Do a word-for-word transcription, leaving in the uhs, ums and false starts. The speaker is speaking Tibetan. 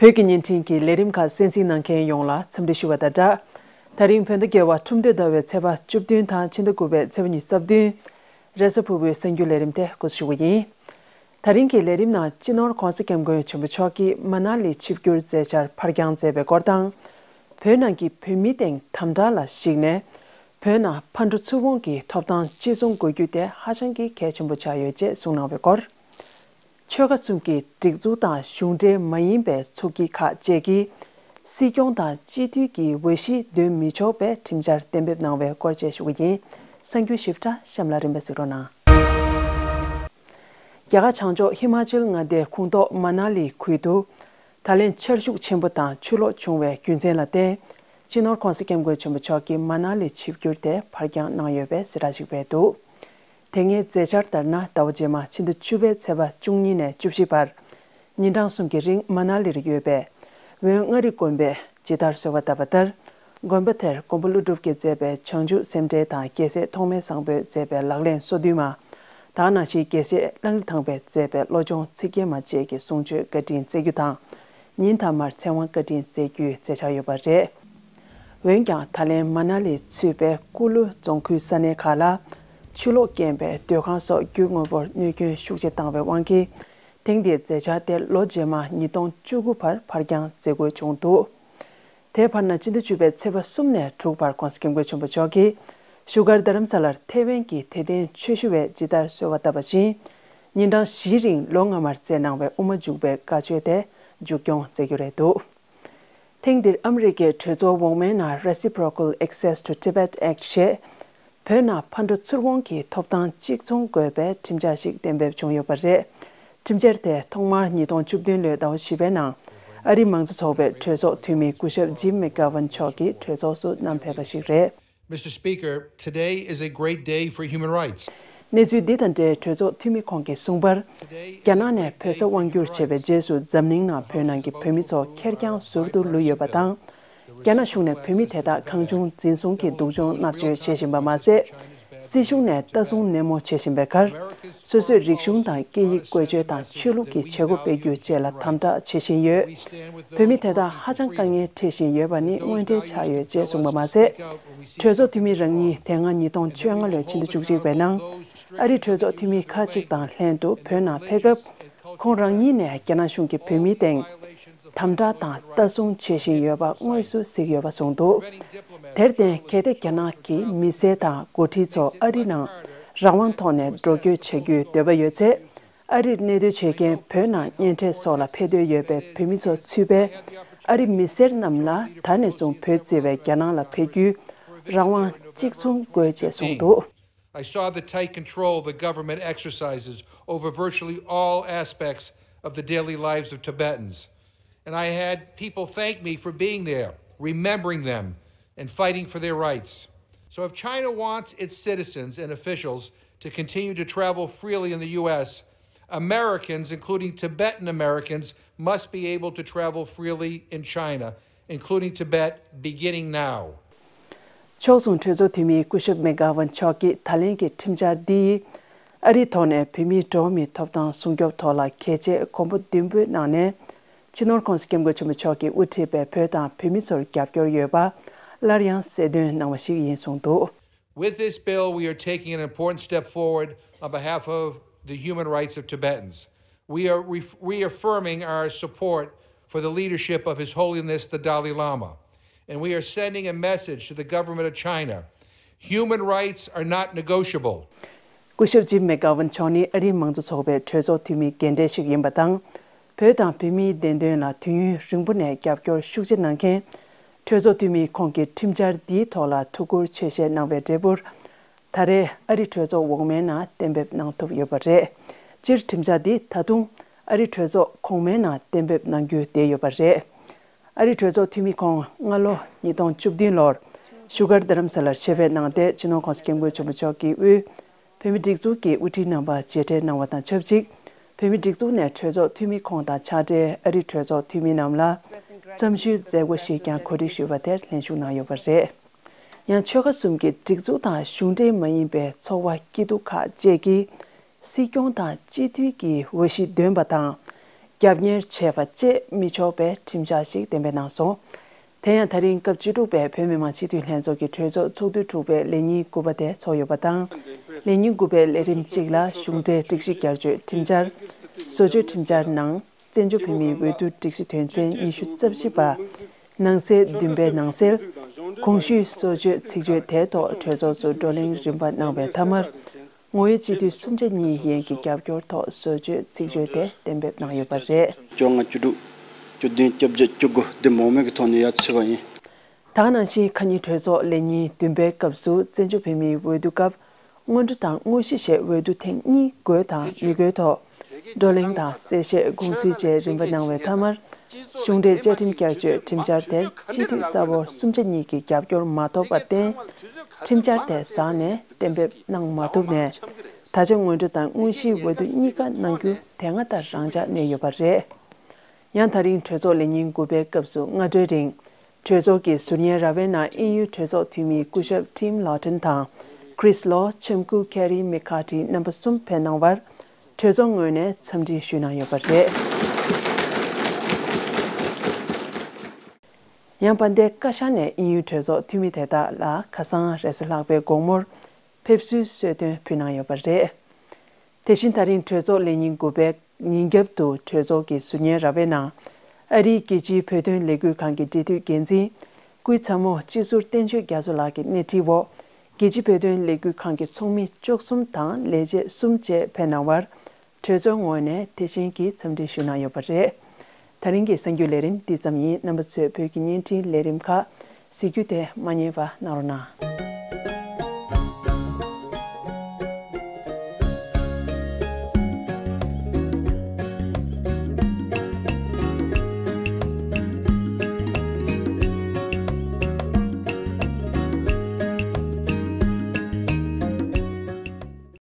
བོད་ཀྱི་བརྙན་འཕྲིན་གྱི་ལས་རིམ་ཁག་གསན་གཟིགས་གནང་མཁན་ཡོངས་ལ་འཚམས་འདྲི་ཞུ་བ་དང་སྦྲགས། ད་རིང་བོད་ཟླ་བརྒྱད་པ་ཁྲུམས་སྟོད་ཟླ་བའི་ཚེས་པ་བཅུ་བདུན་དང་ཕྱི་ཟླ་དགུ་པའི་ཚེས་པ་ཉི་ཤུ་རྩ་བདུན། རེས་གཟའ་ཕུར་བུའི་གསར་འགྱུར་ལས་རིམ་དེ་འགོ་འཛུགས་ཞུ་གི་ཡིན། ད་རིང་གི་ལས་རིམ་ནང་སྤྱི་ནོར་༧གོང་ས་༧སྐྱབས་མགོན་ཆེན་པོ་མཆོག་གིས་མ་ན་ལི་ཆིབས་བསྒྱུར་མཛད་འཆར་ཕར་འགྱངས་མཛད་པའི་སྐོར་དང་། བོད་ནང་གི་བོད་མི་སྟེང་དམ་དྲག་ལ་གཞིགས་ནས། བོད་ནང་ཕར་འགྲོ་ཚུར་འོང་གི་ཐོབ་ཐང་གཅིག་མཚུངས་དགོས་རྒྱུ་དེ་ཧ་ཅང་གི་གལ་ཆེན་པོ་ཆགས་ཡོད་ཅེས་གསུངས་གནང་བའི་སྐོར། ཆོལ་ཁ་གསུམ་གྱི་སྒྲིག་འཛུགས་དང་གཞུང་འབྲེལ་མ་ཡིན་པའི་ཚོགས་སྐྱིད་ཁག་བཅས་ཀྱིས་སྲིད་སྐྱོང་དང་སྤྱི་འཐུས་ཀྱི་འོས་གཞི་འདོན་མི་ཆོག་པའི་ཁྲིམས་འཆར་གཏན་འབེབས་གནང་བའི་སྐོར་བཅས་ཞུ་གི་ཡིན། གསར་འགྱུར་ཞིབ་ཕྲ་གཤམ་ལ་རིམ་པས་གཟིགས་རོགས་གནང་། རྒྱ་གར་བྱང་ཕྱོགས་ཧི་མ་ཅལ་མངའ་སྡེའི་ཁོངས་གཏོགས་མ་ན་ལི་ཁུལ་དུ། ད་ལན་ཆར་ཤུགས་ཆེན་པོ་དང་ཆུ་ལོག་བྱུང་བའི་རྒྱུ་མཚན་ལ་བརྟེན། སྤྱི་ནོར་༧གོང་ས་༧སྐྱབས་མགོན་ཆེན་པོ་མཆོག་གིས་མ་ན་ལི་ཆིབས་བསྒྱུར་དེ་ཕར་འགྱངས་གནང་ཡོད་པའི་གསལ་བསྒྲགས་ཤིག་སྤེལ་འདུག། དེ་སྔའི་མཛད་འཆར་ལྟར་ན། ཟླ་བ་རྗེས་མ་ཕྱི་ཟླ་བཅུ་པའི་ཚེས་པ་བཅུ་གཉིས་ནས་བཅུ་བཞི་བར། ཉིན་གྲངས་གསུམ་གྱི་རིང་མ་ན་ལི་རུ་ཡོད་པའི་བོན་མངའ་རིས་དགོན་པས་ཇི་ལྟར་གསོལ་བ་བཏབ་པ་ལྟར། དགོན་པ་དེར་མགོན་པོ་ཀླུ་སྒྲུབ་ཀྱིས་མཛད་པའི་བྱང་ཆུབ་སེམས་འགྲེལ་དང་རྒྱལ་སྲས་ཐོགས་མེད་བཟང་པོས་མཛད་པའི་ལག་ལེན་སོ་བདུན་མ། ད་ག་ནང་བཞིན་རྒྱལ་སྲས་གླང་རི་ཐང་པས་མཛད་པའི་བློ་སྦྱོང་ཚིག་བརྒྱད་མ་བཅས་ཀྱི་གསུང་ཆོས་བཀའ་དྲིན་སྩལ་རྒྱུ་དང་། ཉིན་མཐའ་མར་ཚེ་དབང་བཀའ་དྲིན་སྩལ་རྒྱུའི་མཛད་འཆར་ཡོད་པ་རེད། འོན་ཀྱང་། ད་ལན་མ་ན་ལི་ཚུད་པའི་ཀུ་ལུ་རྫོང་ཁུལ་ས་གནས་ཁག་ལ། ཆུ་ལོག་རྐྱེན་པས་སྡོད་ཁང་སོགས་རྒྱུ་དངོས་པོར་གནོད་སྐྱོན་ཤུགས་ཆེ་བཏང་བའི་དབང་གིས། ཐེངས་འདིའི་མཛད་འཆར་དེ་ལོ་རྗེས་མ་ཉིས་སྟོང་བཅུ་དགུ་བར་ཕར་འགྱངས་མཛད་དགོས་བྱུང་འདུག། དེའི་བར་ན་སྤྱི་ཟླ་བཅུ་པའི་ཚེས་པ་གསུམ་ནས་དྲུག་བར་༧གོང་ས་༧སྐྱབས་མགོན་ཆེན་པོ་མཆོག་གིས་བཞུགས་སྒར་རྡ་རམ་ས་ལར་ཐེ་ཝན་གྱི་དད་ལྡན་ཆོས་ཞུ་བས་ཇི་ལྟར་གསོལ་བ་བཏབ་པ་བཞིན། ཉིན་གྲངས་བཞིའི་རིང་ལོ་སྔ་མར་སྩལ་གནང་བའི་དབུ་མ་འཇུག་པའི་བཀའ་ཆོས་དེ་མཇུག་སྐྱོང་མཛད་རྒྱུ་རེད་འདུག། ཐེངས་འདིར་ཨ་མི་རི་ཀའི་གྲོས་ཚོགས་འོག་མའི་ནང་Reciprocal Access to Tibet Act ཞེས། བོད་ནང་ཕར་འགྲོ་ཚུར་འོང་གི་ཐོབ་ཐང་གཅིག་མཚུངས་དགོས་པའི་ཁྲིམས་འཆར་ཞིག་གཏན་འབེབས་བྱུང་ཡོད་པ་རེད། ཁྲིམས་འཆར་དེ་ཐོག་མར་ཉིས་སྟོང་བཅུ་བདུན་ལོའི་ཟླ་བ་བཞི་པའི་ནང་ཨ་རིའི་མང་གཙོ་ཚོགས་པའི་གྲོས་ཚོགས་འཐུས་མི་སྐུ་ཞབས་ཇིམ་མེག་གྷ་ཝན་མཆོག་གིས་གྲོས་ཚོགས་སུ་བསྣམས་ཕེབས་པ་ཞིག་རེད། Mister Speaker, today is a great day for human rights. གནས་ཚུལ་འདི་དང་འབྲེལ་གྲོས་ཚོགས་འཐུས་མི་ཁོང་གིས་གསུངས་པར། རྒྱ་ནག་ནས་བོད་ས་དབང་བསྒྱུར་བྱས་པའི་རྗེས་སུ་འཛམ་གླིང་ནང་བོད་ནང་གི་བོད་མི་ཚོ་ཁེར་རྐྱང་ཟུར་དུ་ལུས་ཡོད་པ་དང་། རྒྱ་ནག་གཞུང་ནས་བོད་མི་དེ་དག་གང་བྱུང་འཛིན་བཟུང་གིས་སྡུག་སྦྱོང་མནར་གཅོད་བྱེད་བཞིན་པ་མ་ཟད། སྲིད་གཞུང་ནས་ལྟ་སྲུང་ནན་མོ་བྱེད་བཞིན་པའི་ཁར། སོ་སོའི་རིག་གཞུང་དང་སྐད་ཡིག་བཀོལ་སྤྱོད་དང་ཆོས་ལུགས་ཀྱི་བྱེད་སྒོ་སྤེལ་རྒྱུ་བཅས་ལ་དམ་དྲག་བྱེད་བཞིན་ཡོད། བོད་མི་དེ་དག་ཧ་ཅང་དཀའ་ངལ་འཕྲད་བཞིན་ཡོད་པ་ནི་དངོས་འབྲེལ་ཆགས་ཡོད་ཅེས་གསུངས་པ་མ་ཟད། གྲོས་ཚོགས་འཐུས་མི་རང་ཉིད་དེ་སྔ་ཉིས་སྟོང་བཅོ་ལྔ་ལོའི་ཕྱི་ཟླ་བཅུ་གཅིག་པའི་ནང་། ཨ་རིའི་གྲོས་ཚོགས་འཐུས་མི་ཁག་ཅིག་དང་ལྷན་དུ་བོད་ནང་ཕེབས་སྐབས། ཁོང་རང་ཉིད་ནས་རྒྱ་ནག་གཞུང་གིས་བོད་མིའི་སྟེང་དམ་དྲག་དང་ལྟ་སྲུང་བྱེད་བཞིན་ཡོད་པ་དངོས་སུ་གཟིགས་ཡོད་པ་གསུངས་འདུག། དེར་བརྟེན། གལ་ཏེ་རྒྱ་ནག་གི་མི་སེར་དང་འགོ་ཁྲིད་ཚོ་ཨ་རི་ནང་རང་དབང་ཐོག་ནས་འགྲོ་སྐྱོད་བྱ་རྒྱུའི་འདོད་པ་ཡོད་ཚེ། ཨ་རིར་གནས་སྡོད་བྱེད་མཁན་བོད་ནང་གཉེན་འཕྲད་སོགས་ལ་ཕེབས་འདོད་ཡོད་པའི་བོད་མི་ཚོ་ཚུད་པའི་ཨ་རི་མི་སེར་རྣམས་ལ་ད་ནས་བཟུང་བོད་བརྩི་བའི་རྒྱ་ནག་ལ་ཕེབས་རྒྱུའི་རང་དབང་གཅིག་མཚུངས་དགོས་ཅེས་གསུངས་འདུག། I saw the tight control the government exercises over virtually all aspects of the daily lives of Tibetans. And I had people thank me for being there, remembering them, and fighting for their rights. So if China wants its citizens and officials to continue to travel freely in the U S, Americans, including Tibetan Americans, must be able to travel freely in China, including Tibet, beginning now. ཕྱོགས་མཚུངས་གྲོས་ཚོགས་འཐུས་མི་སྐུ་ཞབས་མེག་གྷ་ཝན་མཆོག་གིས་ད་ལན་གྱི་ཁྲིམས་འཆར་འདི་ཡིས་ཨ་རིའི་ཐོག་ནས་བོད་མིའི་འགྲོ་བ་མིའི་ཐོབ་ཐང་སྲུང་སྐྱོབ་ཐོག་ལ་གལ་ཆེའི་གོམ་པ་མདུན་སྤོས་གནང་ནས། སྤྱི་ནོར་༧གོང་ས་༧སྐྱབས་མགོན་ཆེན་པོ་མཆོག་གིས་དབུ་ཁྲིད་པའི་བོད་དང་བོད་མི་ཚོར་རྒྱབ་སྐྱོར་ཡོད་པ་སླར་ཡང་གསལ་སྟོན་གནང་བ་ཞིག་ཡིན་གསུངས་འདུག། With this bill, we are taking an important step forward on behalf of the human rights of Tibetans. We are re- reaffirming our support for the leadership of His Holiness the Dalai Lama, and we are sending a message to the government of China. Human rights are not negotiable. སྐུ་ཞབས་ཇིམ་མེག་གྷ་ཝན་མཆོག་ནི་ཨ་རིའི་མང་གཙོ་ཚོགས་པའི་གྲོས་ཚོགས་འཐུས་མི་རྒན་གྲས་ཤིག་ཡིན་པ་དང་། བོད་དང་བོད་མིའི་བདེན་དོན་ལ་དུས་ཡུན་རིང་པོ་ནས་རྒྱབ་སྐྱོར་ཤུགས་ཆེ་གནང་མཁན། གྲོས་ཚོགས་འཐུས་མིས་ཁོང་གི་ཁྲིམས་འཆར་འདིའི་ཐོག་ལ་ཐུགས་ཁུར་ཆེ་བཞེས་གནང་བའི་འབྲས་བུར། ད་རེས་ཨ་རི་གྲོས་ཚོགས་འོག་མའི་ནང་གཏན་འབེབས་གནང་ཐུབ་ཡོད་པ་རེད། སྤྱིར་ཁྲིམས་འཆར་འདི་ད་དུང་ཨ་རི་གྲོས་ཚོགས་གོང་མའི་ནང་གཏན་འབེབས་གནང་རྒྱུ་བསྡད་ཡོད་པ་རེད། ཨ་རི་གྲོས་ཚོགས་འཐུས་མི་ཁོང་སྔ་ལོ་ཉིས་སྟོང་བཅུ་བདུན་ལོར་བཞུགས་སྒར་རྡ་རམ་ས་ལར་ཆེད་ཕེབས་གནང་སྟེ། སྤྱི་ནོར་༧གོང་ས་༧སྐྱབས་མགོན་ཆེན་པོ་མཆོག་གི་དབུས་བོད་མིའི་སྒྲིག་འཛུགས་ཀྱི་དབུ་ཁྲིད་རྣམ་པ་མཇལ་འཕྲད་གནང་བ་དང་ཆབས་ཅིག། བོད་མིའི་སྒྲིག་འཛུགས་ནས་གྲོས་ཚོགས་འཐུས་མི་ཁོང་དང་ཕྱག་སྦྲེལ་ཨ་རིའི་གྲོས་ཚོགས་འཐུས་མི་རྣམས་ལ་འཚམས་ཞུའི་མཛད་སྒོ་ཞིག་ཀྱང་གོ་སྒྲིག་ཞུས་པ་དེར་ལྷན་ཞུགས་གནང་ཡོད་པ་རེད། ཡང་ཆོལ་ཁ་གསུམ་གྱི་སྒྲིག་འཛུགས་དང་གཞུང་འབྲེལ་མ་ཡིན་པའི་ཚོགས་པ་སྐྱིད་སྡུག་ཁག་བཅས་ཀྱིས། སྲིད་སྐྱོང་དང་སྤྱི་འཐུས་ཀྱི་འོས་གཞི་འདོན་པ་དང་། རྒྱབ་གཉེར་བྱས་པ་བཅས་མི་ཆོག་པའི་ཁྲིམས་འཆར་ཞིག་གཏན་འབེབས་གནང་སོང་། དེ་ཡང་ད་རིང་སྐབས་བཅུ་དྲུག་པའི་བོད་མི་མང་སྤྱི་འཐུས་ལྷན་ཚོགས་ཀྱི་གྲོས་ཚོགས་ཚོགས་དུས་དྲུག་པའི་ལས་ཉིན་དགུ་པ་དེ་ཚོགས་ཡོད་པ་དང་། ལས་ཉིན་དགུ་པའི་ལས་རིམ་གཅིག་ལ་གཞུང་འབྲེལ་སྒྲིག་གཞི་བསྐྱར་བཅོས་ཁྲིམས་འཆར། བཟོ་བཅོས་ཁྲིམས་འཆར་ནང་བཙན་བྱོལ་བོད་མིའི་འོས་བསྡུ་སྒྲིག་གཞི་དོན་ཚན་ཉི་ཤུ་རྩ་བཞི་པ་ནང་གསེས་བདུན་པའི་ནང་གསལ། གོང་ཞུས་བཟོ་བཅོས་ཚིག་བརྗོད་དེའི་ཐོག་གྲོས་ཚོགས་སུ་བགྲོ་གླེང་རིམ་པ་གནང་བའི་མཐའ་མར། ངོ་ཡོད་སྤྱི་འཐུས་སུམ་ཆ་གཉིས་ཡན་གྱི་རྒྱབ་སྐྱོར་ཐོག་བཟོ་བཅོས་ཚིག་བརྗོད་དེ་གཏན་འབེབས་གནང་ཡོད་པ་རེད། བཅོ་ལྔ། བཅུ་དྲུག། བཅུ་བདུན། བཅོ་བརྒྱད། བཅུ་དགུ་འདི་མང་མོས་ཀྱི་ཐོག་ནས་ཡར་ཕྱེས་པ་ཡིན། ད་ག་ནང་བཞིན་ཁ་ཉིན་གྲོས་ཚོགས་ལས་ཉིན་བདུན་པའི་སྐབས་སུ་བཙན་བྱོལ་བོད་མིའི་འོས་བསྡུ་སྐབས་སྔོན་འགྲོ་དང་དངོས་གཞི་ཞེས་འོས་བསྡུ་ཐེངས་གཉིས་དགོས་དང་མི་དགོས་ཐོག་བགྲོ་གླེང་དང་གསལ་བཤད་དགོངས་ཚུལ་བཅས་རིམ་པ་གནང་བའི་མཐའ་མར། གཞུང་འབྲེལ་བཅའ་ཁྲིམས་བསྐྱར་བཅོས་ཁྲིམས་འཆར་དེར་སྤྱི་འཐུས་རྩ་བོ་སུམ་ཆ་གཉིས་ཀྱི་རྒྱབ་སྐྱོར་མ་ཐོབ་པར་བརྟེན། ཁྲིམས་འཆར་དེ་ཟགས་ནས་གཏན་འབེབས་གནང་མ་ཐུབ་ནས། ད་ཆ་སྔོན་འགྲོ་དང་དངོས་གཞིའི་འོས་བསྡུ་གཉིས་ཀ་གནང་རྒྱུ་དེ་སྔ་ལྟར་རང་འཇགས་གནས་ཡོད་པ་རེད། ཡང་ད་རིང་གྲོས་ཚོགས་ལས་ཉིན་དགུ་པའི་སྐབས་སུ་སྔ་དྲོའི་རིང་། གྲོས་ཚོགས་ཀྱི་ཟུར་ཉན་ར་བའི་ནང་དབྱིན་ཡུལ་གྲོས་ཚོགས་འཐུས་མི་སྐུ་ཞབས་ཊིམ་ལོ་ཊོན་དང་། ཁྲིས་ལོ། ཆེམ་སྐུ་ཁེ་རི་མི་ཁ་ཊི་རྣམ་པ་གསུམ་ཕེབས་གནང་བར། གྲོས་ཚོགས་ངོས་ནས་འཚམས་འདྲི་ཞུས་གནང་ཡོད་པ་རེད། ཡང་དཔལ་ལྡན་བཀའ་ཤག་ནས་དབྱིན་ཡུལ་གྲོས་ཚོགས་འཐུས་མི་དེ་དག་ལ་ཁ་སང་རེས་གཟའ་ལྷག་པའི་དགོང་མོར་ཕེབས་བསུའི་གསོལ་སྟོན་ཕུལ་གནང་ཡོད་པ་རེད། དེ་བཞིན་ད་རིང་གྲོས་ཚོགས་ལས་ཉིན་དགུ་པའི་ཉིན་རྒྱབ་ཏུ་གྲོས་ཚོགས་ཀྱི་ཟུར་ཉན་ར་བའི་ནང་། ཨ་རིའི་རྒྱལ་སྤྱིའི་བོད་དོན་ལས་འགུལ་ཁང་གི་འབྲེལ་མཐུད་འགན་འཛིན། སྐུའི་ཚ་མོ་སྤྱི་ཟུར་བསྟན་ཆོས་རྒྱ་མཚོ་ལགས་ཀྱི་སྣེ་ཁྲིད་འོག་རྒྱལ་སྤྱིའི་བོད་དོན་ལས་འགུལ་ཁང་གི་ཚོགས་མི་བཅུ་གསུམ་དང་ལས་བྱེད་གསུམ་བཅས་ཕེབས་གནང་བར། གྲོས་ཚོགས་ངོས་ནས་དེ་བཞིན་གྱི་འཚམས་འདྲི་ཞུ་གནང་ཡོད་པ་རེད། ད་རིང་གི་གསར་འགྱུར་ལས་རིམ་འདི་ཙམ་ཡིན། རྣམ་པ་ཚོས་བོད་ཀྱི་བརྙན་འཕྲིན་ལས་རིམ་ཁག་གཟིགས་རྒྱུ་དེ་མ་བསྙེལ་བ་གནང་རོགས་གནང་།